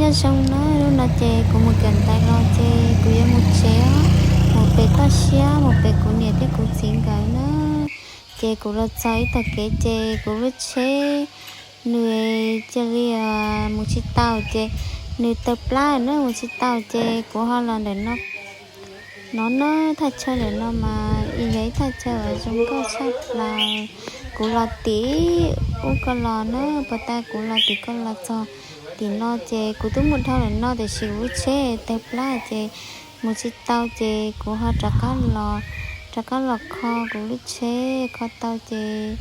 Nyob zoo na, hnub no ces kuv mus kawm ntawv los ces kuv yuav mus tsev os, mus pem toj siab, mus pem kuv niam thiab kuv txiv nkawd na. Ces kuv los txog ib tog kev ces kuv lub tsheb nws cia li mus tsis tau ces nws tawg plab na, mus tsis tau ces kuv ho los ntawm no. No na, thaj chaw ntawm no mas yog ib thaj chaw uas zoo nkauj tshaj plaws. Kuv los tim ub koj los na, puas tas kuv los tim koj los txog tim no ces kuv twb mus dhau ntawm no tiam sis kuv lub tsheb tawg plab ces mus tsis tau ces kuv ho rov qab los, rov qab los kho kuv lub tsheb, kho tau ces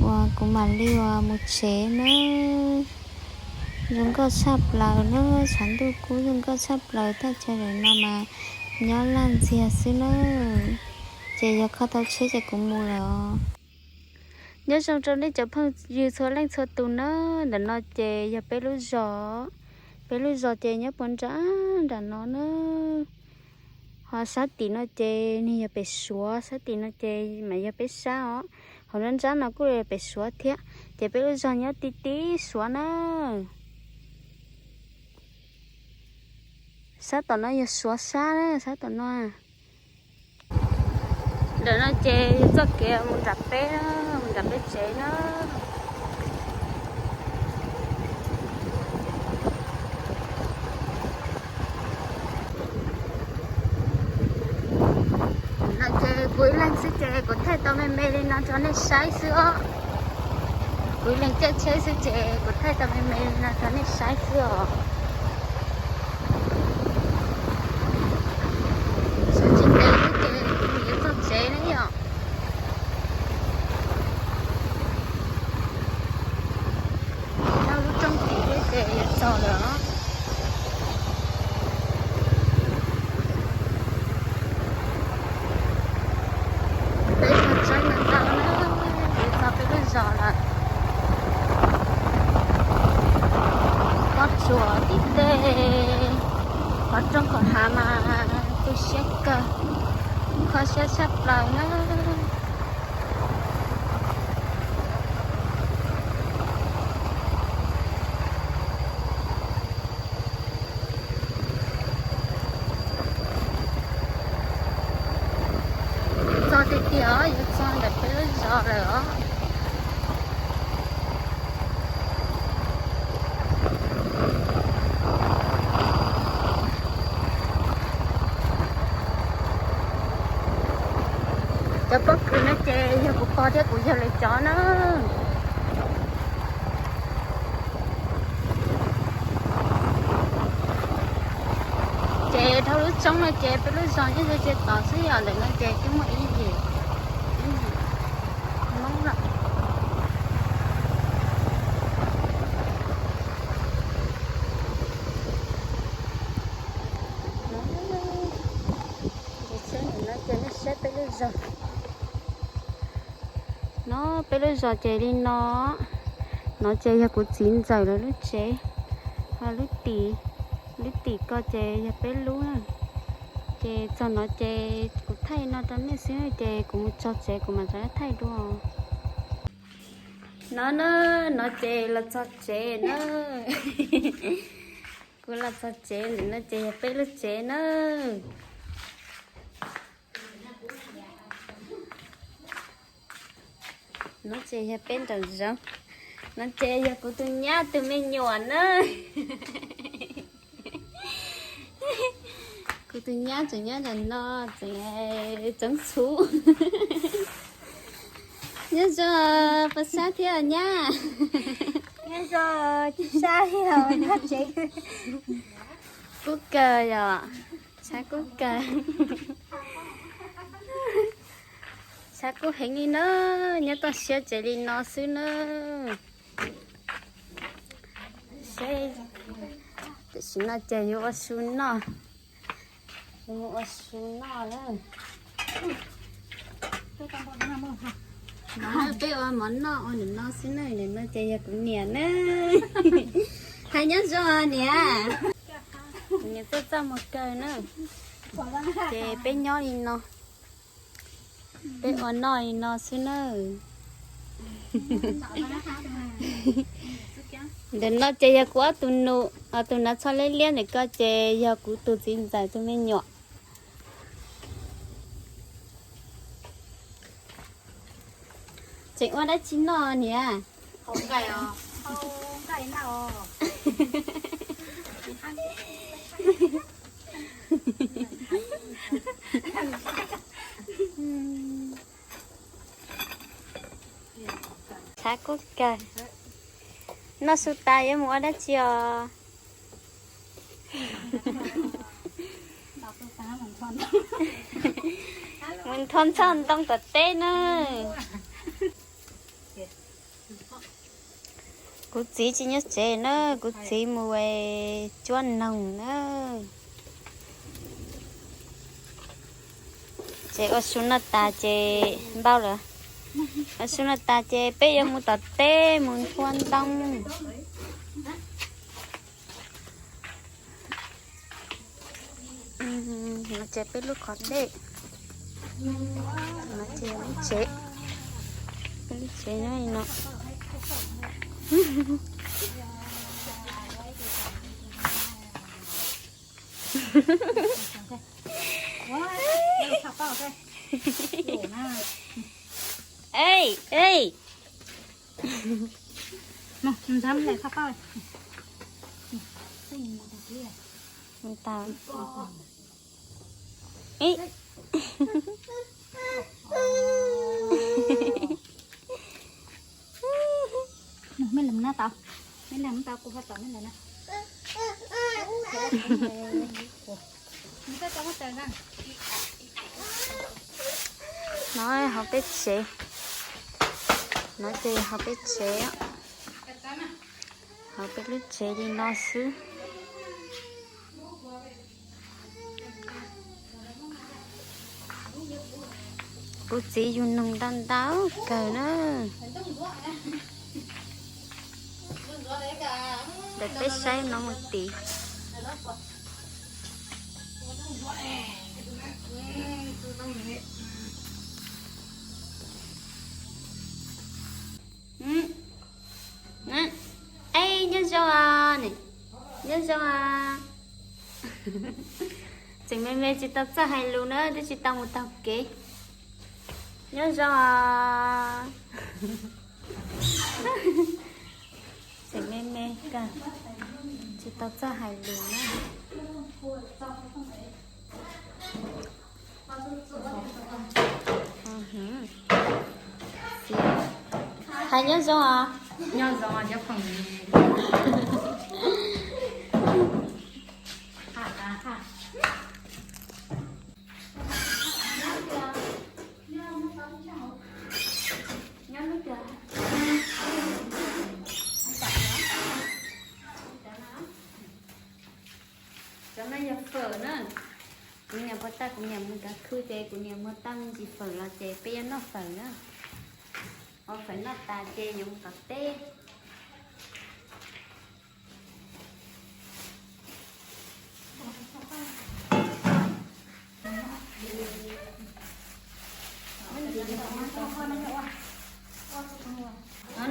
uas kuv mam li uas mus tsev na. Zoo nkauj tshaj plaws na, tshav ntuj kub zoo nkauj tshaj plaws, thaj chaw ntawm no mas nyob laj ntxiag xwb na. Ces yog kho tau tsheb ces kuv mus lawm os. Nyob zoo rau nej cov phooj ywg txhua leej txhua tus na, ntawm no ces yog peb lub zos, peb lub zos ces nyob puag nram nram no na. Ho sab tim no ces nws yog pem Suav, sab tim no ces mas yog peb sab os. Hauv nruab nrab no kuj yog pem Suav thiab, ces peb lub zos nyob ti ti Suav na. Sab tom no yog Suav sab na, sab tom no. Ntawm no ces yog txoj kev mus nram peb, mus nram peb tsev na. No ces kuv ib leeg xwb ces kuv thaij tau me me li no rau nej saib xwb os. Kuv ib leeg caij tsheb xwb ces kuv thaij tau me me li no rau nej saib xwb os. Sawv tsis ntev xwb ces kuv yuav txog tsev na yom. Dhau lub roob tim thiab ces yuav txog lawm os. Peb txog tsev ntau ntau na, yuav txog peb lub zos lawm. Pob tsuas tim tej qhov rooj qhov hav mas tu siab kawg, kho siab tshaj plaws na. Txog tiag tiag os, yuav txog ntawm peb lub zos lawm os. Cov pob kws no ces yog kuv pog thiab kuv yawg lawv cov na. Ces dhau lub roob no ces peb lub zos nyob ze tod xwb, yog ntawm no ces twb muaj ib yim Hmoob lawm. Ces tsheb ntawm no ces nej saib peb lub zos. No peb lub zos ces li no. No ces yog kuv txiv ntxawm lawv lub tsev, ho lub tim, lub tim ko ces yog peb lub na. Ces txog no ces kuv thaij no rau nej xwb ces kuv mus txog tsev kuv mam rov qab thaij dua. No na, no ces los txog tsev na. Kuv los txog tsev ntawm no ces yog peb lub tsev na. No ces yog peb nraum zoov. No ces yog kuv tus nyab tus me nyuam na. Kuv tus nyab tseem nyob nram no, tseem txoov txhuv. Nyob zoo, puas sab thiab nyab? Nyob zoo, sab thiab, nyob tsev. Kub kawg yom, sab kub kawg. Sab kub heev li na, nyob toj siab tsev li no xwb na. Seb, tam sim no ces yuav ua su noj. Yuav ua su noj na. Peb ua mov noj ua nim no xwb na, nim no ces yog kuv niam na. Hais nyob zoo niam. Kuv niam txaj txaj muag kawg na. Ces peb nyob li no. Peb ua noj li no xwb nawb. Ntawm no ces yog kuv ob tug nus, tus hnav tsho liab liab ntawm ko ces yog kuv tus txiv ntxawm tus me nyuam. Tseem ua dab tsi noj niam? Tshav kub kawg. Noj su tas yuav mus ua dab tsi os? Mus nthua ntxhoj ntoo tom teb na. Kuv txiv tsis nyob tsev na, kuv txiv mus cuab noog na. Ces ua su no tas ces npau lawm. Ua su no tas ces peb yuav mus tom teb mus nthua ntoo. No ces peb lub qhov dej, no ces lub tsev, peb lub tsev nyob li no. Ej, ej. Ntau. Ib. Mej leeg na tau, mej leeg tau kuv ho tau mej leeg na. No hauv peb tsev, no ces hauv peb tsev, hauv peb lub tsev li no xwb. Kuv txiv yug noog ntau ntau kawg na. Ntawm peb saib no mus tid. Ej, nyob zoo os, nyob zoo os. Tseem me me tsis tau txawj hais lus na, twb tsis tau mus taug kev. Nyob zoo os. Tseem me me kawg, tsis tau txawj hais lus na. Hais nyob zoo os. Nyob zoo os cov phooj ywg. Cov no yog fawm na. Kuv niam puas tau, kuv niam mus kav khw ces kuv niam muag tau me ntsis fawm los ces peb yuav noj fawm na. Ua fawm noj tas ces yuav mus tom teb.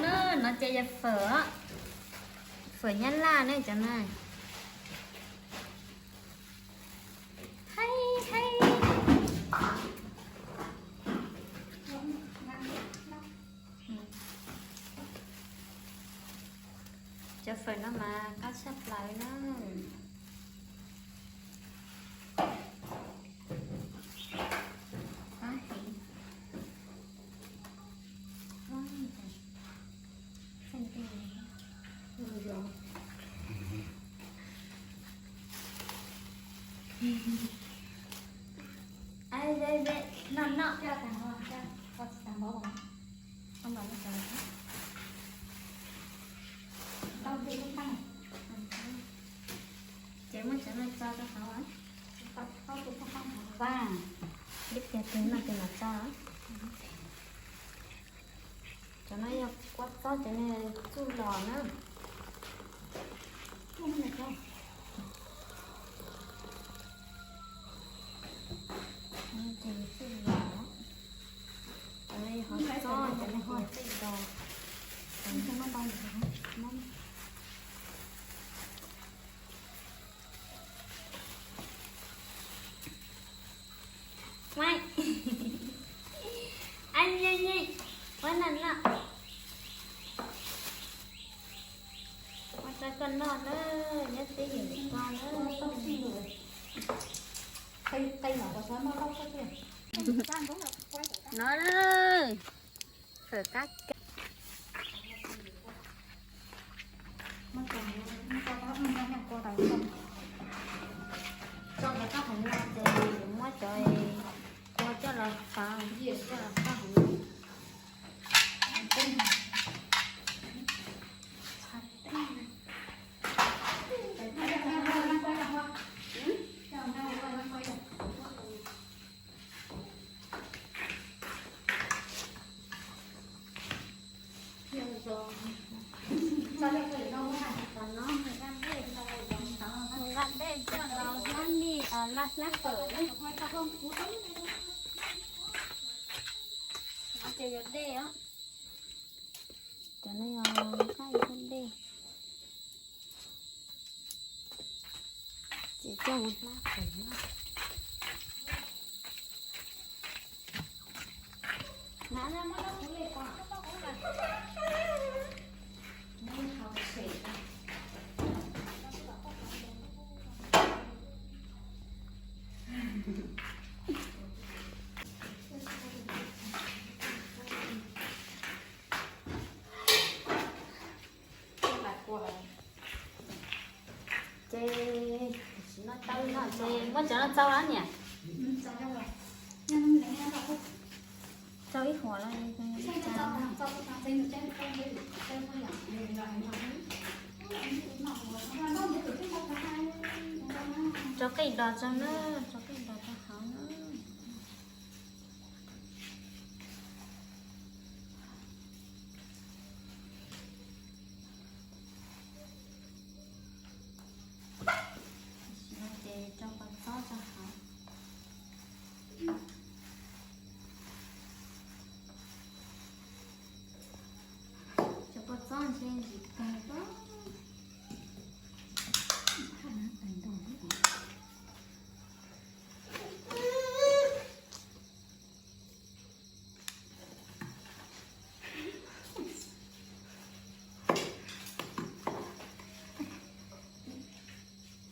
No, no ces yog fawm, fawm Nyab Laj ne cov no. Hais, hais. Cov fawm no mas qab tshaj plaws na. Ces muab cov no tso rau hauv. Ib pliag twg noj ces mam tso. Cov no yog kua txob cov txuj lom na. Ces txuj lom, cov no yog hov txob, cov no yog txuj lom. No, phawm kab ke. Tso cov kab hauv no ces yuav muab cov kua coj los xaws, coj los kab hauv no. Nqa dej coj los hlab mis, hlab fawm na. Ces yuav dej os. Cov no yog nqaij hlab dej. Ces coj mus hlab fawm na. Ces tam sim no tau li no ces muab cov no tsau los niam. Tsau ib huam los tso qij dos tso na, tso qij dos rau hauv na. Ces tso kua txob rau hauv. Cov kua txob ntshe ntsim kawg.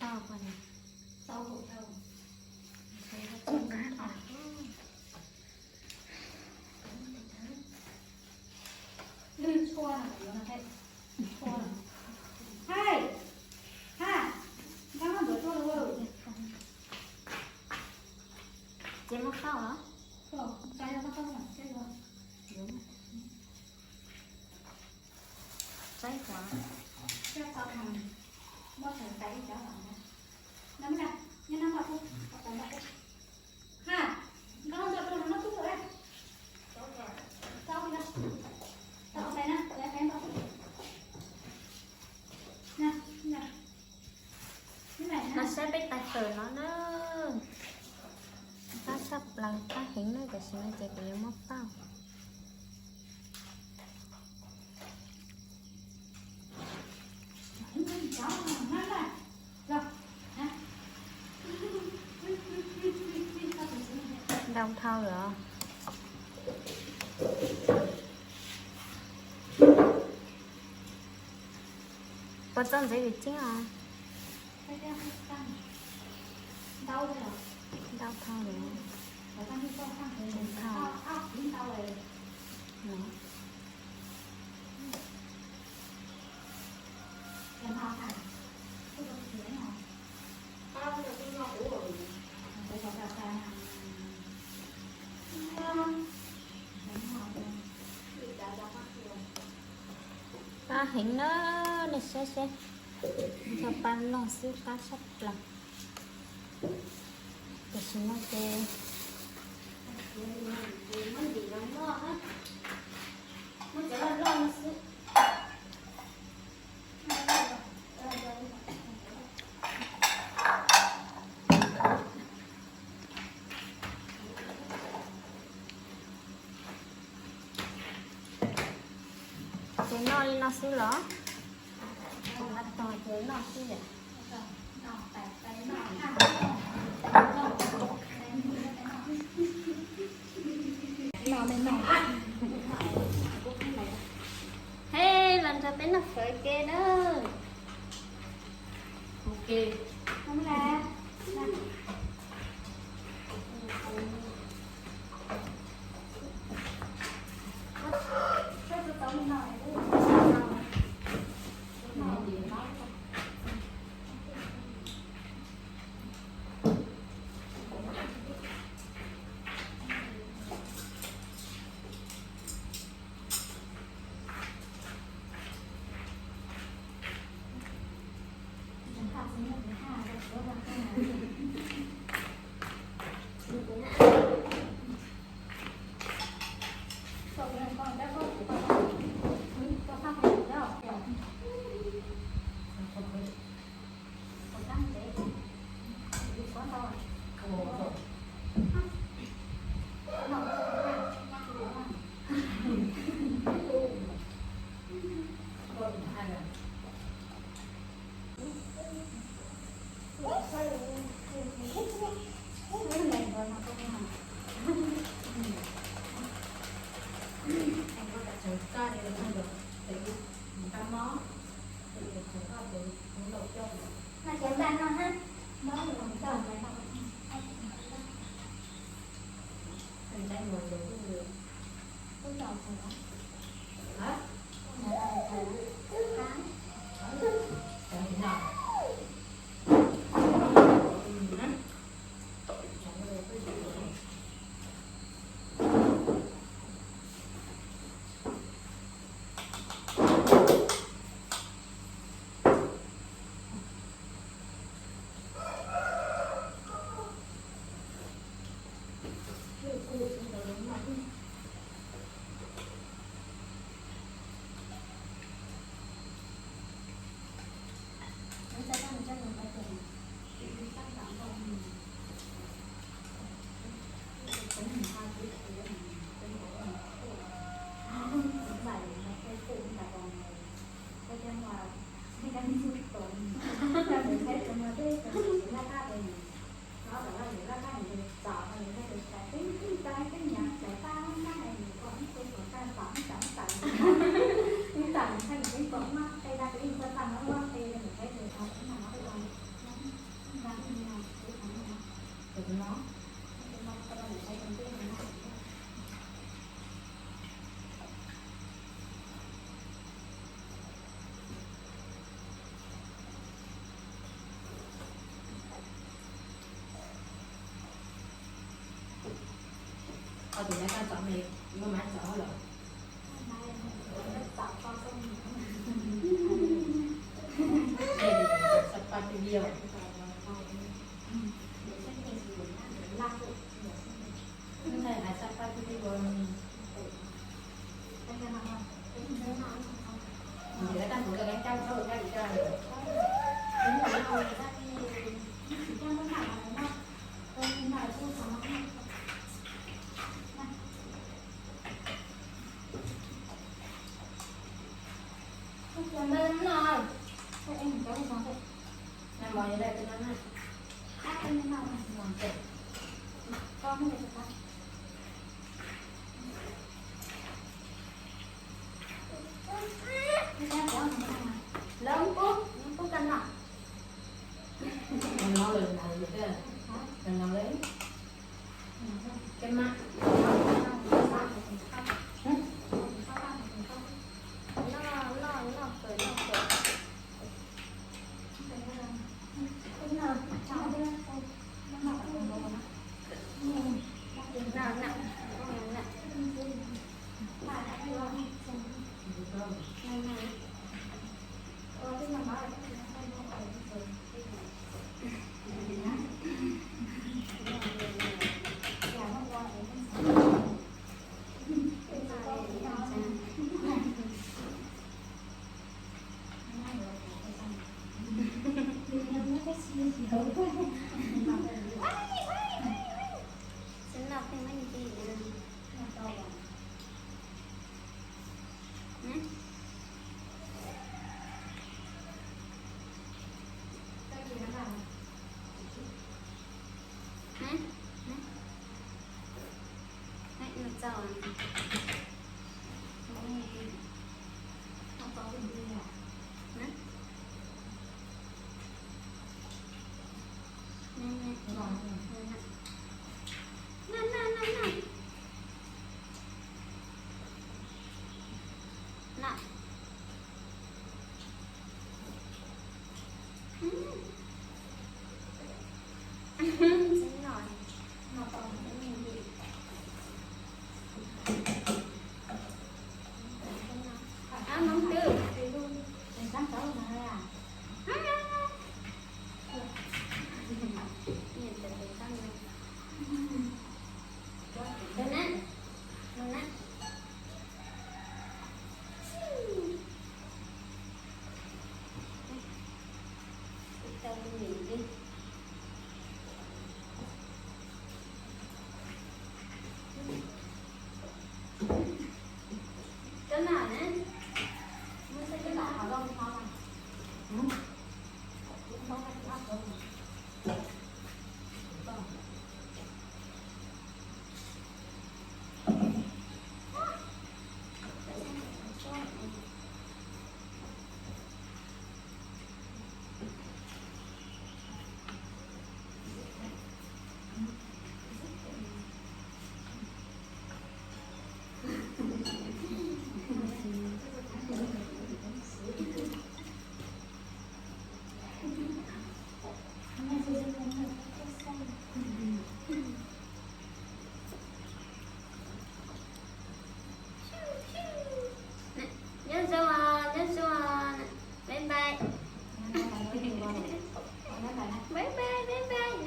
Tau, tau. Ces muab tau los? Tau ib huam. Los saib peb tais fawm no na. Qab tshaj plaws, qab heev na, tam sim no ces kuv yuav muab pauj. Ntau dhau lawm. Puas txaus ntsev vim tseeb os? Ntau dhau lawm. Ntau dhau. Qab heev na, nej saib seb, nrog paj loj xwb qab tshaj plaws. Tam sim no ces muab ntim los noj na, muab cov loj loj no xwb. Ces noj li no xwb los? Tos ces noj xwb yom. He, los nrog peb noj fawm ke na. Koj tus nab koj txom me, muaj mab txom lawm. Ntshai hais sab pab tib tib ua. Ntawd tag kuv los kab cab txhob ua dab tsi coj. Nyob zoo, nyob zoo. Bye bye. Bye bye, bye bye.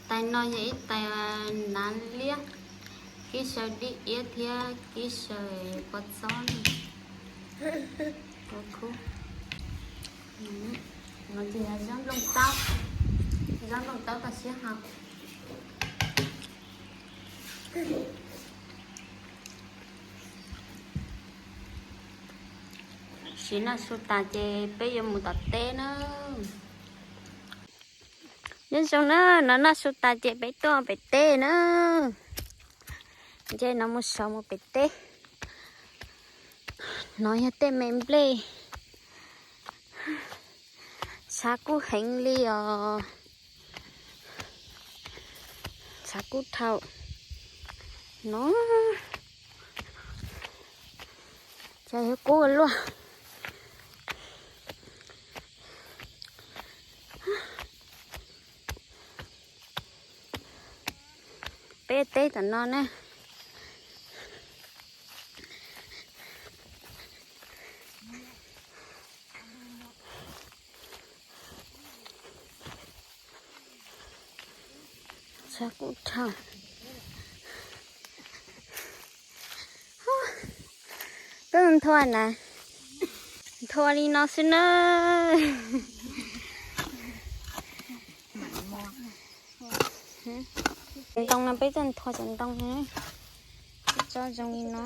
Tais no yog ib tais nav liab, kib saw dib iab thiab kib saw pov txob. Khub no ces yog zaub nplooj taub, zaub nplooj taub toj siab hau. Siv noj su tas ces peb yuav mus tom teb na. Nyob zoo na, no noj su tas ces peb tuaj pem teb na. Ntshe no mus saum mus pem teb. No yog tej me nplej, tshav kub heev li os. Tshav kub dhau no. Tshav kub luaj. Peb teb tom no na. Tshav kub dhau. Peb nthua na, nthua li no xwb na. Tsoom ntoo no peb tuaj nthua tsoom ntoo na, tsob zoo li no.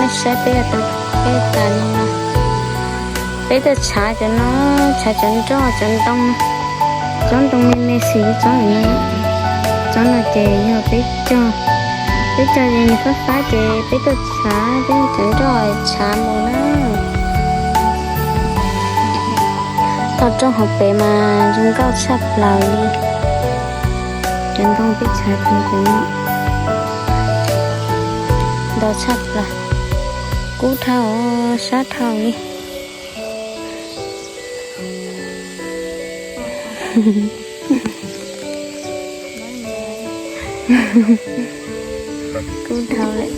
Saib peb, peb tas no, peb tuaj tshav cov no, tshav cov nroj cov ntoo, tsob ntoo me me xwb tsob no. Tsob no ces yog peb cog, peb cog ces nws fab fab ces peb tuaj tshav, peb cov nroj tshav mus na. Toj roob hauv pes mas zoo nkauj tshaj plaws li. Cov ntoo peb tshav ces cov no ntau tshaj plaws, kub dhau, sab dhau li. Kub dhau lawm.